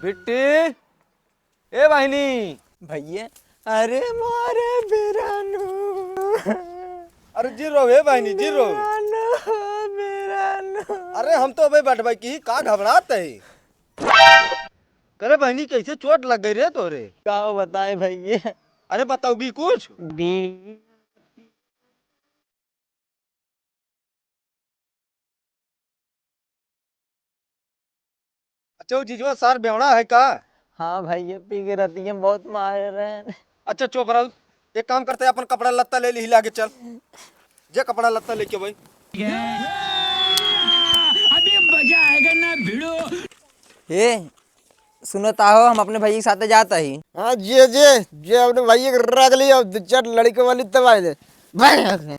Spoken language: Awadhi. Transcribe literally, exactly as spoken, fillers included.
बिट्टी, ए बहिनी। भैया, अरे मारे बिरानू। अरे जिरो, ए बहिनी, जिरो। बिरानू, बिरानू। अरे हम तो अबे बैठबै की, का घबरात है? करे बहिनी, कैसे चोट लग गई रे तोरे? का बताए भैया? अरे बताओगी कुछ? बी- अच्छा, वो जिजवा सार बेवड़ा है का? हाँ भैया, पी के रतिया बहुत मारे रहे। अच्छा चुप रहो, एक काम करते हैं, अपन कपड़ा लत्ता ले ली, लागे चल, जे कपड़ा लत्ता लेके भाई। अभी मजा आएगा ना भिड़ो। ए, सुनत आहो, हम अपने भैया के साथे जात ही। हाँ, जे, जे, जे अपने भैया के रख लिया, दो चार लड़के वाली तब आए दे। भाग यहाँ से।